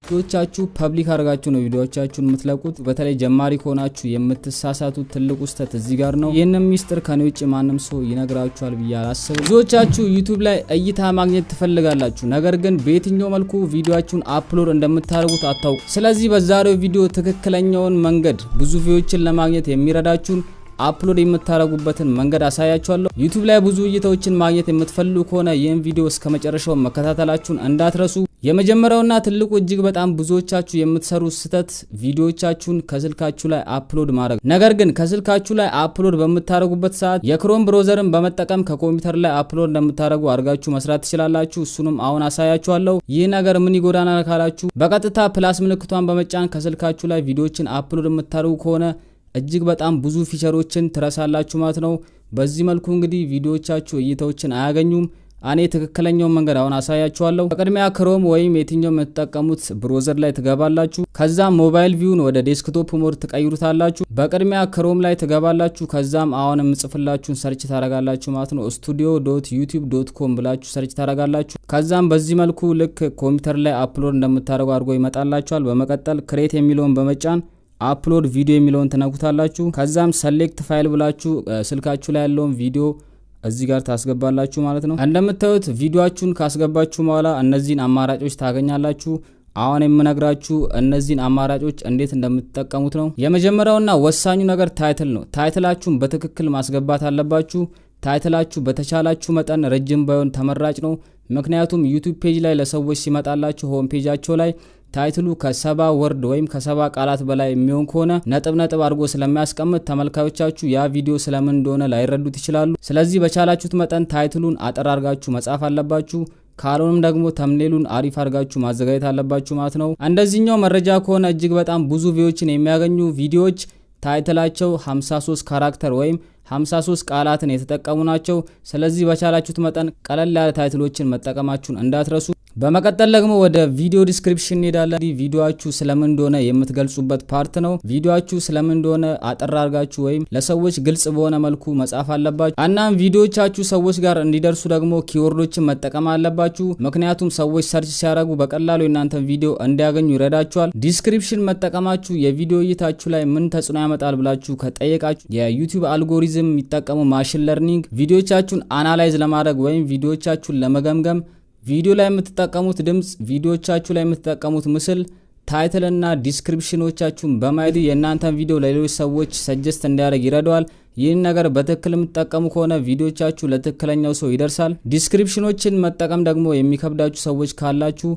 ብዙዎቻችሁ public አድርጋችሁ ነው ቪዲዮዎቻችሁን የምትለቁት። በተለይ ጀማሪ ከሆናችሁ የምትሳሳቱት ትልቁ ስህተት እዚህ ጋር ነው። ይህንን ሚስጥር ከኔ ውጭ ማንም ሰው ይነግራችኋል ብዬ አላስብም። ብዙዎቻችሁ ዩቲዩብ ላይ እይታ ማግኘት ትፈልጋላችሁ፣ ነገር ግን በየትኛው መልኩ ቪዲዮአችሁን upload እንደምታደርጉት አታውቁ። ስለዚህ በዛሬው ቪዲዮ ትክክለኛውን መንገድ ብዙ view ዎችን ለማግኘት የሚረዳችሁን upload የምታደርጉበትን መንገድ አሳያችኋለሁ። ዩቲዩብ ላይ ብዙ እይታዎችን ማግኘት የምትፈልጉ ከሆነ ይህን ቪዲዮ እስከ መጨረሻው መከታተላችሁን እንዳትረሱ። የመጀመሪያውና ትልቁ እጅግ በጣም ብዙዎቻችሁ የምትሰሩ ስህተት ቪዲዮዎቻችሁን ከስልካችሁ ላይ upload ማድረግ። ነገር ግን ከስልካችሁ ላይ upload በምታደርጉበት ሰዓት የ Chrome browser ን በመጠቀም ከኮምፒውተር ላይ upload እንደምታደርጉ አድርጋችሁ መስራት ትችላላችሁ። እሱንም አሁን አሳያችኋለሁ። ይህ ነገር ምን ይጎዳናል ካላችሁ በቀጥታ plus ምልክቷን በመጫን ከስልካችሁ ላይ ቪዲዮዎችን upload የምታደርጉ ከሆነ እጅግ በጣም ብዙ feature ኦችን ትረሳላችሁ ማለት ነው። በዚህ መልኩ እንግዲህ ቪዲዮዎቻችሁ እይታዎችን አያገኙም። እኔ ትክክለኛውን መንገድ አሁን አሳያችኋለሁ። በቅድሚያ Chrome ወይም የትኛው የምትጠቀሙት browser ላይ ትገባላችሁ። ከዛም mobile view ን ወደ desktop mode ትቀይሩታላችሁ። በቅድሚያ Chrome ላይ ትገባላችሁ። ከዛም አሁን የምጽፍላችሁን search ታረጋላችሁ ማለት ነው። studio.youtube.com ብላችሁ search ታረጋላችሁ። ከዛም በዚህ መልኩ ልክ ኮምፒውተር ላይ upload እንደምታደርጉ አድርጎ ይመጣላችኋል። በመቀጠል create የሚለውን በመጫን upload video የሚለውን ትነኩታላችሁ። ከዛም select file ብላችሁ ስልካችሁ ላይ ያለውን ቪዲዮ እዚህ ጋር ታስገባላችሁ ማለት ነው። እንደምታዩት ቪዲዮአችሁን ካስገባችሁ በኋላ እነዚህን አማራጮች ታገኛላችሁ። አሁን የምነግራችሁ እነዚህን አማራጮች እንዴት እንደምትጠቀሙት ነው። የመጀመሪያውና ወሳኙ ነገር title ነው። title ኣችሁን በትክክል ማስገባት አለባችሁ። title ኣችሁ በተቻላችሁ መጠን ረጅም ባይሆን ተመራጭ ነው። ምክንያቱም ዩቲዩብ page ላይ ለሰዎች ሲመጣላችሁ home page ኣቸው ላይ title ኡ ከ70 word ወይም ከ70 ቃላት በላይ የሚሆን ከሆነ ነጥብ ነጥብ አድርጎ ስለሚያስቀምጥ ተመልካዮቻችሁ ያ ቪዲዮ ስለምን እንደሆነ ላይረዱት ይችላሉ። ስለዚህ በቻላችሁት መጠን title ኡን አጠር አድርጋችሁ መጻፍ አለባችሁ። ካልሆነም ደግሞ thumbnail ኡን አሪፍ አድርጋችሁ ማዘጋጀት አለባችሁ ማለት ነው። እንደዚህኛው መረጃ ከሆነ እጅግ በጣም ብዙ view ዎችን የሚያገኙ ቪዲዮዎች title ኣቸው 53 character ወይም 53 ቃላትን የተጠቀሙ ናቸው። ስለዚህ በቻላችሁት መጠን ቀለል ያለ title ኦችን መጠቀማችሁን እንዳትረሱ። በመቀጠል ደግሞ ወደ ቪዲዮ description እንሄዳለን። ቪዲዮአችሁ ስለምን እንደሆነ የምትገልጹበት part ነው። ቪዲዮአችሁ ስለምን እንደሆነ አጠር አድርጋችሁ ወይም ለሰዎች ግልጽ በሆነ መልኩ መጻፍ አለባችሁ። እናም ቪዲዮቻችሁ ሰዎች ጋር እንዲደርሱ ደግሞ keyword ኦችን መጠቀም አለባችሁ። ምክንያቱም ሰዎች search ሲያደርጉ በቀላሉ የእናንተን ቪዲዮ እንዲያገኙ ይረዳችኋል። description መጠቀማችሁ የቪዲዮ እይታችሁ ላይ ምን ተጽዕኖ ያመጣል ብላችሁ ከጠየቃችሁ የዩቲዩብ አልጎሪዝም የሚጠቀሙ machine learning ቪዲዮቻችሁን analyze ለማድረግ ወይም ቪዲዮቻችሁን ለመገምገም ቪዲዮ ላይ የምትጠቀሙት ድምጽ፣ ቪዲዮቻችሁ ላይ የምትጠቀሙት ምስል፣ title እና description ኦቻችሁን በማየት የእናንተን ቪዲዮ ለሌሎች ሰዎች suggest እንዲያደርግ ይረዳዋል። ይህን ነገር በትክክል የምትጠቀሙ ከሆነ ቪዲዮቻችሁ ለትክክለኛው ሰው ይደርሳል። description ኦችን መጠቀም ደግሞ የሚከብዳችሁ ሰዎች ካላችሁ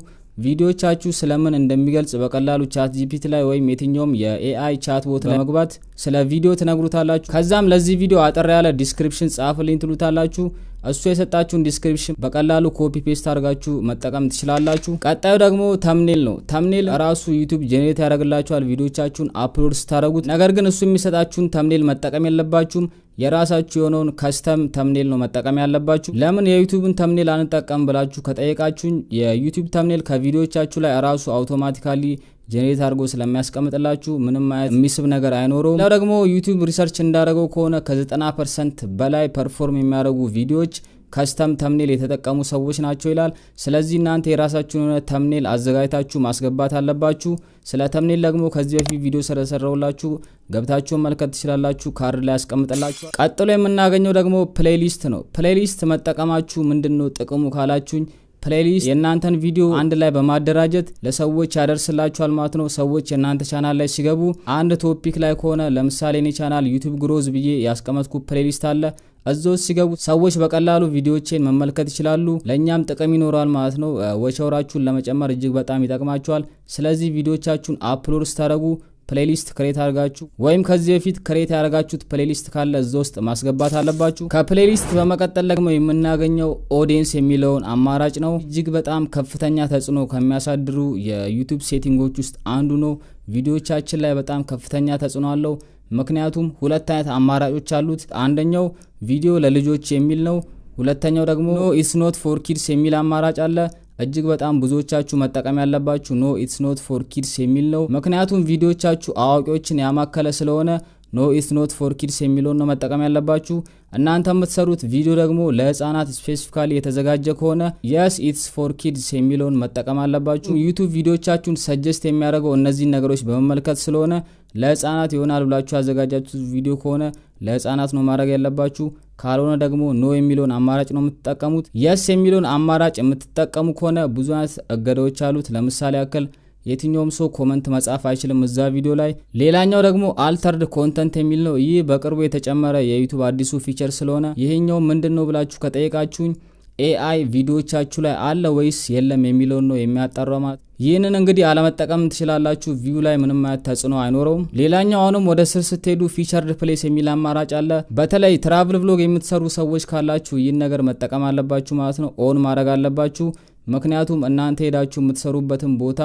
ቪዲዮቻችሁ ስለምን እንደሚገልጽ በቀላሉ ChatGPT ላይ ወይም የትኛውም የ AI chatbot ላይ መግባት ስለ ቪዲዮ ትነግሩታላችሁ። ከዛም ለዚህ ቪዲዮ አጠር ያለ description ጻፍልኝ ትሉታላችሁ። እሱ የሰጣችሁን description በቀላሉ copy paste አድርጋችሁ መጠቀም ትችላላችሁ። ቀጣዩ ደግሞ thumbnail ነው። thumbnail ራሱ ዩቲዩብ generate ያደርግላችኋል ቪዲዮቻችሁን upload ስታደርጉት። ነገር ግን እሱ የሚሰጣችሁን thumbnail መጠቀም የለባችሁም። የራሳችሁ የሆነውን custom thumbnail ነው መጠቀም ያለባችሁ። ለምን የዩቲዩብን thumbnail አንጠቀም ብላችሁ ከጠየቃችሁኝ የዩቲዩብ thumbnail ከቪዲዮቻችሁ ላይ ራሱ automatically generate አድርጎ ስለሚያስቀምጥላችሁ ምንም አይነት የሚስብ ነገር አይኖረውም። ሌላው ደግሞ ዩቲዩብ research እንዳደረገው ከሆነ ከ90% በላይ perform የሚያደርጉ ቪዲዮዎች custom thumbnail የተጠቀሙ ሰዎች ናቸው ይላል። ስለዚህ እናንተ የራሳችሁን የሆነ thumbnail አዘጋጅታችሁ ማስገባት አለባችሁ። ስለ thumbnail ደግሞ ከዚህ በፊት ቪዲዮ ስለሰራሁላችሁ ገብታችሁ መመልከት ትችላላችሁ። ካርድ ላይ አስቀምጥላችሁ። ቀጥሎ የምናገኘው ደግሞ playlist ነው። playlist መጠቀማችሁ ምንድነው ጥቅሙ ካላችሁኝ playlist የእናንተን ቪዲዮ አንድ ላይ በማደራጀት ለሰዎች ያደርስላችኋል ማለት ነው። ሰዎች የእናንተ ቻናል ላይ ሲገቡ አንድ topic ላይ ከሆነ ለምሳሌ እኔ ቻናል ዩቲዩብ growth ብዬ ያስቀመጥኩ playlist አለ። እዛው ሲገቡ ሰዎች በቀላሉ ቪዲዮዎችን መመልከት ይችላሉ። ለኛም ጥቅም ይኖራል ማለት ነው። watch hour ኣችሁን ለመጨመር እጅግ በጣም ይጠቅማችኋል። ስለዚህ ቪዲዮቻችሁን upload ስታደርጉ playlist create አድርጋችሁ ወይም ከዚህ በፊት create ያደረጋችሁት playlist ካለ እዛ ውስጥ ማስገባት አለባችሁ። ከ playlist በመቀጠል ደግሞ የምናገኘው audience የሚለውን አማራጭ ነው። እጅግ በጣም ከፍተኛ ተጽዕኖ ከሚያሳድሩ የዩቲዩብ setting ኦች ውስጥ አንዱ ነው። ቪዲዮቻችን ላይ በጣም ከፍተኛ ተጽዕኖ አለው። ምክንያቱም ሁለት አይነት አማራጮች አሉት። አንደኛው ቪዲዮ ለልጆች የሚል ነው። ሁለተኛው ደግሞ no it's not for kids የሚል አማራጭ አለ። እጅግ በጣም ብዙዎቻችሁ መጠቀም ያለባችሁ no it's not for kids የሚል ነው። ምክንያቱም ቪዲዮቻችሁ አዋቂዎችን ያማከለ ስለሆነ No, it's not for kids የሚለውን ነው መጠቀም ያለባችሁ። እናንተ የምትሰሩት ቪዲዮ ደግሞ ለህፃናት specifically የተዘጋጀ ከሆነ yes, it's for kids የሚለውን መጠቀም አለባችሁ። YouTube ቪዲዮቻችሁን suggest የሚያደርገው እነዚህን ነገሮች በመመልከት ስለሆነ ለህፃናት ይሆናል ብላችሁ ያዘጋጃችሁት ቪዲዮ ከሆነ ለህፃናት ነው ማድረግ ያለባችሁ። ካልሆነ ደግሞ no የሚለውን አማራጭ ነው የምትጠቀሙት። Yes የሚለውን አማራጭ የምትጠቀሙ ከሆነ ብዙ አይነት እገዳዎች አሉት። ለምሳሌ ያክል የትኛውም ሰው comment መጻፍ አይችልም እዛ ቪዲዮ ላይ። ሌላኛው ደግሞ altered content የሚል ነው። ይህ በቅርቡ የተጨመረ የ YouTube አዲሱ feature ስለሆነ ይሄኛው ምንድን ነው ብላችሁ ከጠየቃችሁኝ AI ቪዲዮቻችሁ ላይ አለ ወይስ የለም የሚለውን ነው የሚያጣራው ማለት። ይህንን እንግዲህ አለመጠቀም ትችላላችሁ። View ላይ ምንም አይነት ተጽዕኖ አይኖረውም። ሌላኛው አሁንም ወደ ስር ስትሄዱ featured place የሚል አማራጭ አለ። በተለይ travel vlog የምትሰሩ ሰዎች ካላችሁ ይህን ነገር መጠቀም አለባችሁ ማለት ነው። On ማድረግ አለባችሁ። ምክንያቱም እናንተ ሄዳችሁ የምትሰሩበትን ቦታ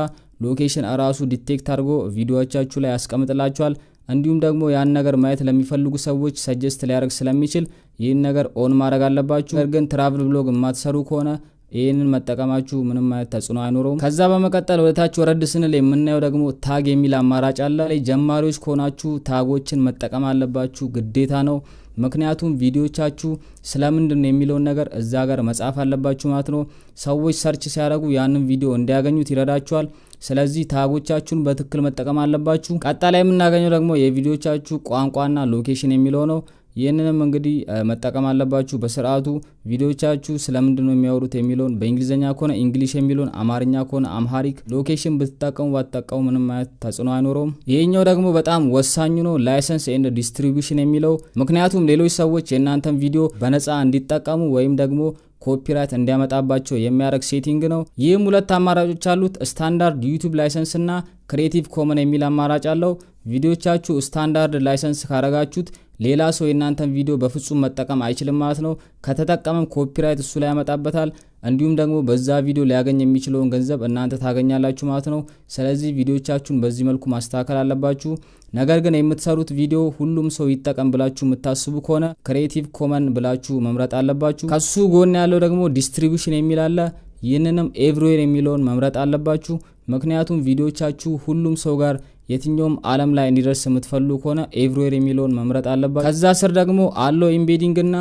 location እራሱ detect አድርጎ ቪዲዮዎቻችሁ ላይ ያስቀምጥላችኋል። እንዲሁም ደግሞ ያን ነገር ማየት ለሚፈልጉ ሰዎች suggest ሊያደርግ ስለሚችል ይህን ነገር on ማድረግ አለባችሁ። ነገር ግን travel vlog የማትሰሩ ከሆነ ይህንን መጠቀማችሁ ምንም አይነት ተጽዕኖ አይኖረውም። ከዛ በመቀጠል ወደታች ወረድ ስንል የምናየው ደግሞ tag የሚል አማራጭ አለ። ጀማሪዎች ከሆናችሁ tag ኦችን መጠቀም አለባችሁ፣ ግዴታ ነው። ምክንያቱም ቪዲዮቻችሁ ስለምንድን ነው የሚለውን ነገር እዛ ጋር መጻፍ አለባችሁ ማለት ነው። ሰዎች search ሲያደርጉ ያንን ቪዲዮ እንዲያገኙት ይረዳችኋል። ስለዚህ tag ኦቻችሁን በትክክል መጠቀም አለባችሁ። ቀጣይ የምናገኘው ደግሞ የቪዲዮቻችሁ ቋንቋና location የሚለው ነው። ይህንንም እንግዲህ መጠቀም አለባችሁ በስርዓቱ። ቪዲዮቻችሁ ስለምንድን ነው የሚያወሩት የሚለውን በእንግሊዝኛ ከሆነ English የሚለውን፣ አማርኛ ከሆነ Amharic፣ location ብትጠቀሙ ባትጠቀሙ ምንም አይነት ተጽዕኖ አይኖረውም። ይሄኛው ደግሞ በጣም ወሳኙ ነው፣ license and distribution የሚለው። ምክንያቱም ሌሎች ሰዎች የእናንተን ቪዲዮ በነፃ እንዲጠቀሙ ወይም ደግሞ copyright እንዲያመጣባቸው የሚያደርግ setting ነው። ይህም ሁለት አማራጮች አሉት። Standard YouTube license እና Creative Common የሚል አማራጭ አለው። ቪዲዮቻችሁ standard license ካረጋችሁት ሌላ ሰው የእናንተን ቪዲዮ በፍጹም መጠቀም አይችልም ማለት ነው። ከተጠቀመም copyright እሱ ላይ ያመጣበታል። እንዲሁም ደግሞ በዛ ቪዲዮ ሊያገኝ የሚችለውን ገንዘብ እናንተ ታገኛላችሁ ማለት ነው። ስለዚህ ቪዲዮቻችሁን በዚህ መልኩ ማስተካከል አለባችሁ። ነገር ግን የምትሰሩት ቪዲዮ ሁሉም ሰው ይጠቀም ብላችሁ የምታስቡ ከሆነ Creative Common ብላችሁ መምረጥ አለባችሁ። ከሱ ጎን ያለው ደግሞ distribution የሚል አለ። ይህንንም everywhere የሚለውን መምረጥ አለባችሁ። ምክንያቱም ቪዲዮቻችሁ ሁሉም ሰው ጋር የትኛውም ዓለም ላይ እንዲደርስ የምትፈልጉ ከሆነ everywhere የሚለውን መምረጥ አለባችሁ። ከዛ ስር ደግሞ allow embedding እና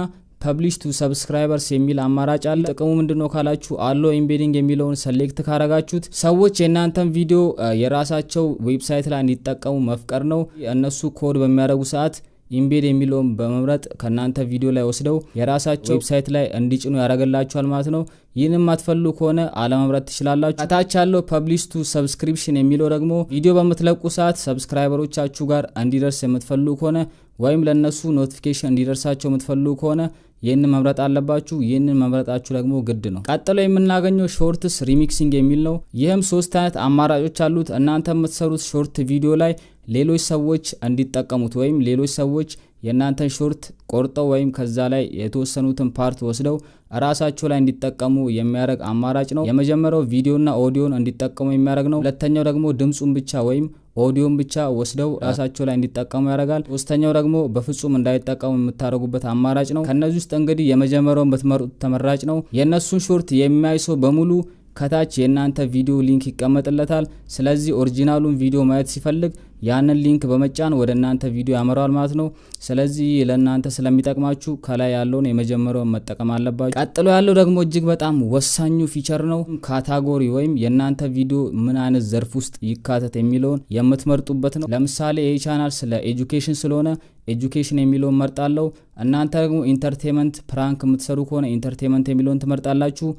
publish to subscribers የሚል አማራጭ አለ። ጥቅሙ ምንድነው ካላችሁ allow embedding የሚለውን select ካረጋችሁት ሰዎች የእናንተን ቪዲዮ የራሳቸው website ላይ እንዲጠቀሙ መፍቀድ ነው። እነሱ ኮድ በሚያደርጉ ሰዓት embed የሚለውን በመምረጥ ከናንተ ቪዲዮ ላይ ወስደው የራሳቸው website ላይ እንዲጭኑ ያደርግላችኋል ማለት ነው። ይህንን የማትፈልጉ ከሆነ አለመምረጥ ትችላላችሁ። ከታች ያለው publish to subscription የሚለው ደግሞ ቪዲዮ በምትለቁ ሰዓት subscriber ኦቻችሁ ጋር እንዲደርስ የምትፈልጉ ከሆነ ወይም ለነሱ notification እንዲደርሳቸው የምትፈልጉ ከሆነ ይህንን መምረጥ አለባችሁ። ይህንን መምረጣችሁ ደግሞ ግድ ነው። ቀጥሎ የምናገኘው shorts remixing የሚል ነው። ይህም ሶስት አይነት አማራጮች አሉት። እናንተ የምትሰሩት short ቪዲዮ ላይ ሌሎች ሰዎች እንዲጠቀሙት ወይም ሌሎች ሰዎች የእናንተን short ቆርጠው ወይም ከዛ ላይ የተወሰኑትን part ወስደው ራሳቸው ላይ እንዲጠቀሙ የሚያደርግ አማራጭ ነው። የመጀመሪያው ቪዲዮና ኦዲዮን እንዲጠቀሙ የሚያደርግ ነው። ሁለተኛው ደግሞ ድምጹን ብቻ ወይም ኦዲዮን ብቻ ወስደው ራሳቸው ላይ እንዲጠቀሙ ያደርጋል። ሶስተኛው ደግሞ በፍጹም እንዳይጠቀሙ የምታደርጉበት አማራጭ ነው። ከነዚህ ውስጥ እንግዲህ የመጀመሪያውን ብትመርጡት ተመራጭ ነው። የእነሱን short የሚያይ ሰው በሙሉ ከታች የእናንተ ቪዲዮ link ይቀመጥለታል። ስለዚህ original ኡን ቪዲዮ ማየት ሲፈልግ ያንን link በመጫን ወደ እናንተ ቪዲዮ ያመራዋል ማለት ነው። ስለዚህ ለእናንተ ስለሚጠቅማችሁ ከላይ ያለውን የመጀመሪያውን መጠቀም አለባችሁ። ቀጥሎ ያለው ደግሞ እጅግ በጣም ወሳኙ feature ነው። Category ወይም የእናንተ ቪዲዮ ምን አይነት ዘርፍ ውስጥ ይካተት የሚለውን የምትመርጡበት ነው። ለምሳሌ ይህ ቻናል ስለ education ስለሆነ education የሚለውን መርጣለሁ። እናንተ ደግሞ entertainment፣ prank የምትሰሩ ከሆነ entertainment የሚለውን ትመርጣላችሁ።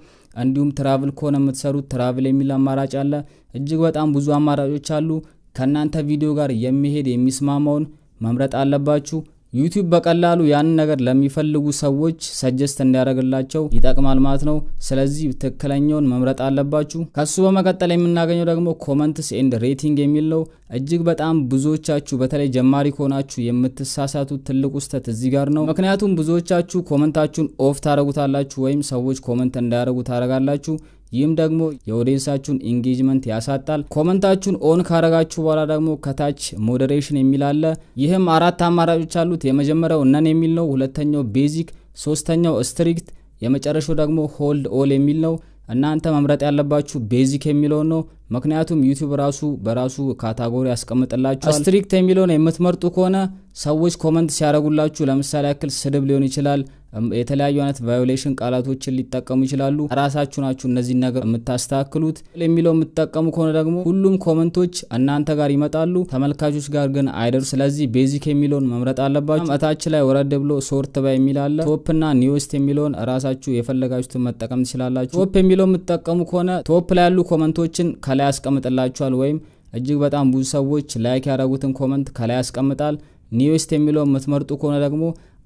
እንዲሁም travel ከሆነ የምትሰሩት travel የሚል አማራጭ አለ። እጅግ በጣም ብዙ አማራጮች አሉ። ከእናንተ ቪዲዮ ጋር የሚሄድ የሚስማማውን መምረጥ አለባችሁ። YouTube በቀላሉ ያንን ነገር ለሚፈልጉ ሰዎች suggest እንዲያደርግላቸው ይጠቅማል ማለት ነው። ስለዚህ ትክክለኛውን መምረጥ አለባችሁ። ከሱ በመቀጠል የምናገኘው ደግሞ comments and rating የሚል ነው። እጅግ በጣም ብዙዎቻችሁ በተለይ ጀማሪ ከሆናችሁ የምትሳሳቱት ትልቁ ስህተት እዚህ ጋር ነው። ምክንያቱም ብዙዎቻችሁ comment ኣችሁን off ታደርጉታላችሁ ወይም ሰዎች comment እንዳያደርጉ ታደርጋላችሁ። ይህም ደግሞ የ audience ኣችሁን engagement ያሳጣል። Comment ኣችሁን on ካረጋችሁ በኋላ ደግሞ ከታች moderation የሚል አለ። ይህም አራት አማራጮች አሉት። የመጀመሪያው none የሚል ነው። ሁለተኛው basic፣ ሶስተኛው strict፣ የመጨረሻው ደግሞ hold all የሚል ነው። እናንተ መምረጥ ያለባችሁ basic የሚለውን ነው። ምክንያቱም ዩቲዩብ ራሱ በራሱ category ያስቀምጥላችኋል። Strict የሚለውን የምትመርጡ ከሆነ ሰዎች comment ሲያደርጉላችሁ ለምሳሌ ያክል ስድብ ሊሆን ይችላል፣ የተለያዩ አይነት violation ቃላቶችን ሊጠቀሙ ይችላሉ። ራሳችሁ ናችሁ እነዚህን ነገር የምታስተካክሉት። የሚለው የምትጠቀሙ ከሆነ ደግሞ ሁሉም comment ኦች እናንተ ጋር ይመጣሉ፣ ተመልካቾች ጋር ግን አይደርሱ። ስለዚህ basic የሚለውን መምረጥ አለባችሁ። እታች ላይ ወረድ ብሎ sort by የሚል አለ። Top እና newest የሚለውን ራሳችሁ የፈለጋችሁትን መጠቀም ትችላላችሁ። Top የሚለው የምትጠቀሙ ከሆነ top ላይ ያሉ comment ኦችን ከላይ ያስቀምጥላችኋል፣ ወይም እጅግ በጣም ብዙ ሰዎች like ያደረጉትን comment ከላይ ያስቀምጣል። Newest የሚለው የምትመርጡ ከሆነ ደግሞ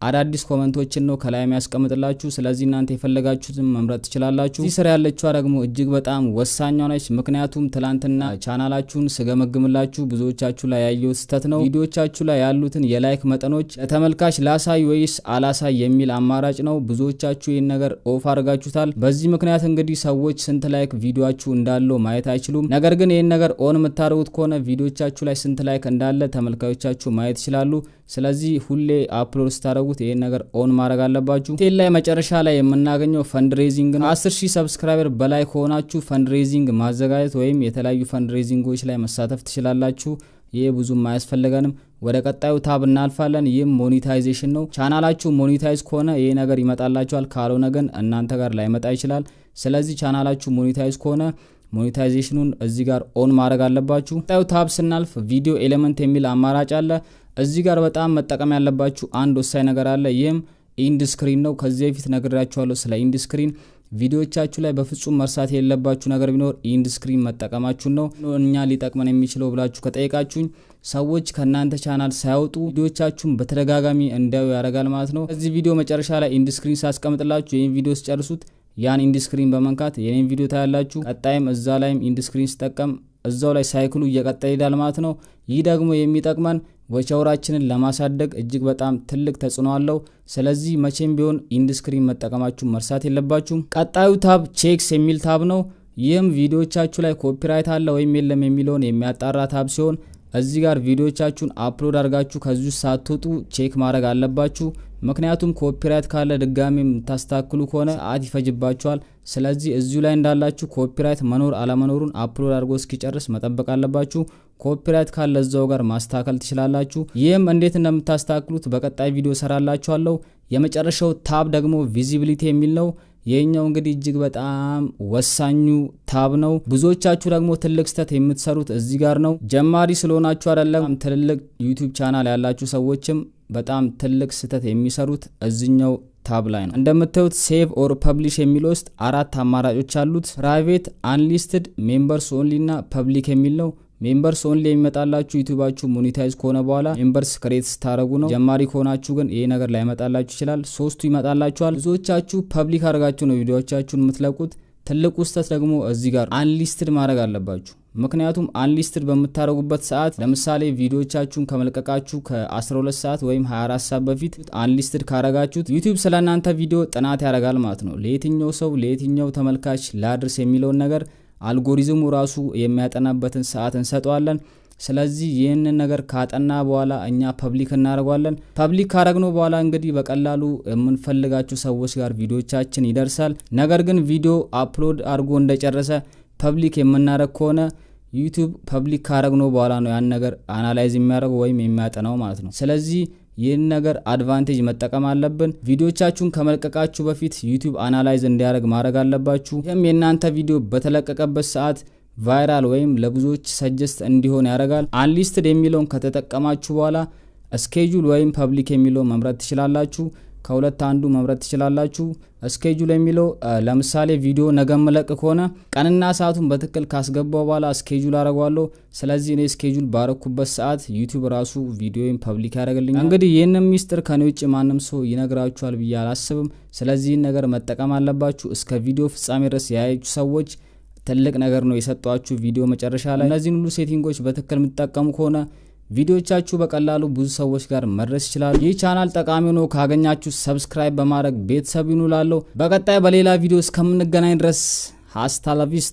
አዳዲስ comment ኦችን ነው ከላይ የሚያስቀምጥላችሁ። ስለዚህ እናንተ የፈለጋችሁትን መምረጥ ትችላላችሁ። እዚህ ስር ያለችዋ ደግሞ እጅግ በጣም ወሳኝ ነች። ምክንያቱም ትላንትና ቻናላችሁን ስገመግምላችሁ ብዙዎቻችሁ ላይ ያየሁት ስህተት ነው። ቪዲዮቻችሁ ላይ ያሉትን የ like መጠኖች ለተመልካች ላሳይ ወይስ አላሳይ የሚል አማራጭ ነው። ብዙዎቻችሁ ይህን ነገር off አድርጋችሁታል። በዚህ ምክንያት እንግዲህ ሰዎች ስንት like ቪዲዮአችሁ እንዳለው ማየት አይችሉም። ነገር ግን ይህን ነገር on የምታደርጉት ከሆነ ቪዲዮቻችሁ ላይ ስንት like እንዳለ ተመልካቾቻችሁ ማየት ይችላሉ። ስለዚህ ሁሌ upload ስታደርጉት ይሄን ነገር on ማድረግ አለባችሁ። ቴል ላይ መጨረሻ ላይ የምናገኘው fundraising ነው። 10,000 subscriber በላይ ከሆናችሁ fundraising ማዘጋጀት ወይም የተለያዩ fundraising ኦች ላይ መሳተፍ ትችላላችሁ። ይሄ ብዙም አያስፈልገንም። ወደ ቀጣዩ tab እናልፋለን። ይህም monetization ነው። ቻናላችሁ monetize ከሆነ ይሄ ነገር ይመጣላችኋል፣ ካልሆነ ግን እናንተ ጋር ላይመጣ ይችላል። ስለዚህ ቻናላችሁ monetize ከሆነ monetization ኑን እዚህ ጋር on ማድረግ አለባችሁ። ቀጣዩ tab ስናልፍ video element የሚል አማራጭ አለ። እዚህ ጋር በጣም መጠቀም ያለባችሁ አንድ ወሳኝ ነገር አለ። ይህም end screen ነው። ከዚህ በፊት ነግሬያችኋለሁ ስለ end screen። ቪዲዮቻችሁ ላይ በፍጹም መርሳት የሌለባችሁ ነገር ቢኖር end screen መጠቀማችሁ ነው። እኛ ሊጠቅመን የሚችለው ብላችሁ ከጠየቃችሁኝ ሰዎች ከእናንተ ቻናል ሳያወጡ ቪዲዮቻችሁን በተደጋጋሚ እንዲያዩ ያደርጋል ማለት ነው። ከዚህ ቪዲዮ መጨረሻ ላይ end screen ሳስቀምጥላችሁ ይህን ቪዲዮ ስጨርሱት ያን end screen በመንካት የኔን ቪዲዮ ታያላችሁ። ቀጣይም እዛ ላይም end screen ስጠቀም እዛው ላይ cycle ኡ እየቀጠለ ይሄዳል ማለት ነው። ይህ ደግሞ የሚጠቅመን watch hour ኣችንን ለማሳደግ እጅግ በጣም ትልቅ ተጽዕኖ አለው። ስለዚህ መቼም ቢሆን end screen መጠቀማችሁ መርሳት የለባችሁም። ቀጣዩ tab checks የሚል tab ነው። ይህም ቪዲዮቻችሁ ላይ copyright አለ ወይም የለም የሚለውን የሚያጣራ tab ሲሆን እዚህ ጋር ቪዲዮቻችሁን upload አድርጋችሁ ከዚሁ ሳትወጡ check ማድረግ አለባችሁ። ምክንያቱም copyright ካለ ድጋሚ የምታስተካክሉ ከሆነ ሰዓት ይፈጅባችኋል። ስለዚህ እዚሁ ላይ እንዳላችሁ copyright መኖር አለመኖሩን upload አድርጎ እስኪጨርስ መጠበቅ አለባችሁ። Copyright ካለ እዛው ጋር ማስተካከል ትችላላችሁ። ይህም እንዴት እንደምታስተካክሉት በቀጣይ ቪዲዮ ሰራላችኋለሁ። የመጨረሻው tab ደግሞ visibility የሚል ነው። ይሄኛው እንግዲህ እጅግ በጣም ወሳኙ tab ነው። ብዙዎቻችሁ ደግሞ ትልቅ ስህተት የምትሰሩት እዚህ ጋር ነው። ጀማሪ ስለሆናችሁ አይደለም፣ ትልልቅ ዩቲዩብ ቻናል ያላችሁ ሰዎችም በጣም ትልቅ ስህተት የሚሰሩት እዚህኛው tab ላይ ነው። እንደምታዩት save or publish የሚለው ውስጥ አራት አማራጮች አሉት። Private፣ unlisted፣ members only እና public የሚል ነው። Members only የሚመጣላችሁ ዩቲዩባችሁ monetize ከሆነ በኋላ members create ስታረጉ ነው። ጀማሪ ከሆናችሁ ግን ይሄ ነገር ላይመጣላችሁ ይችላል። ሶስቱ ይመጣላችኋል። ብዙዎቻችሁ public አድርጋችሁ ነው ቪዲዮዎቻችሁን የምትለቁት። ትልቁ ስህተት ደግሞ እዚህ ጋር unlisted ማድረግ አለባችሁ። ምክንያቱም unlisted በምታደርጉበት ሰዓት ለምሳሌ ቪዲዮቻችሁን ከመልቀቃችሁ ከ12 ሰዓት ወይም 24 ሰዓት በፊት unlisted ካረጋችሁት ዩቲዩብ ስለናንተ ቪዲዮ ጥናት ያደርጋል ማለት ነው። ለየትኛው ሰው ለየትኛው ተመልካች ላድርስ የሚለውን ነገር አልጎሪዝሙ ራሱ የሚያጠናበትን ሰዓት እንሰጠዋለን። ስለዚህ ይህንን ነገር ካጠና በኋላ እኛ public እናደርገዋለን። Public ካደረግነው በኋላ እንግዲህ በቀላሉ የምንፈልጋቸው ሰዎች ጋር ቪዲዮቻችን ይደርሳል። ነገር ግን ቪዲዮ upload አድርጎ እንደጨረሰ public የምናደርግ ከሆነ ዩቲዩብ public ካደረግነው በኋላ ነው ያን ነገር analyze የሚያደርገው ወይም የሚያጠናው ማለት ነው። ስለዚህ ይህን ነገር advantage መጠቀም አለብን። ቪዲዮቻችሁን ከመልቀቃችሁ በፊት ዩቲዩብ analyze እንዲያደርግ ማድረግ አለባችሁ። ይህም የእናንተ ቪዲዮ በተለቀቀበት ሰዓት viral ወይም ለብዙዎች suggest እንዲሆን ያደርጋል። Unlisted የሚለውን ከተጠቀማችሁ በኋላ schedule ወይም public የሚለውን መምረጥ ትችላላችሁ። ከሁለት አንዱ መምረጥ ትችላላችሁ። Schedule የሚለው ለምሳሌ ቪዲዮ ነገ መለቅ ከሆነ ቀንና ሰዓቱን በትክክል ካስገባው በኋላ schedule አደርገዋለሁ። ስለዚህ እኔ schedule ባረኩበት ሰዓት ዩቲዩብ ራሱ ቪዲዮውን public ያደርግልኛል። እንግዲህ ይህንን ሚስጥር ከኔ ውጭ ማንም ሰው ይነግራችኋል ብዬ አላስብም። ስለዚህ ይህን ነገር መጠቀም አለባችሁ። እስከ ቪዲዮ ፍጻሜ ድረስ ያያችሁ ሰዎች ትልቅ ነገር ነው የሰጧችሁ ቪዲዮ መጨረሻ ላይ። እነዚህን ሁሉ setting ኦች በትክክል የምትጠቀሙ ከሆነ ቪዲዮቻችሁ በቀላሉ ብዙ ሰዎች ጋር መድረስ ይችላል። ይህ ቻናል ጠቃሚ ሆኖ ካገኛችሁ subscribe በማድረግ ቤተሰብ ይሁኑ እላለሁ። በቀጣይ በሌላ ቪዲዮ እስከምንገናኝ ድረስ hasta la vista።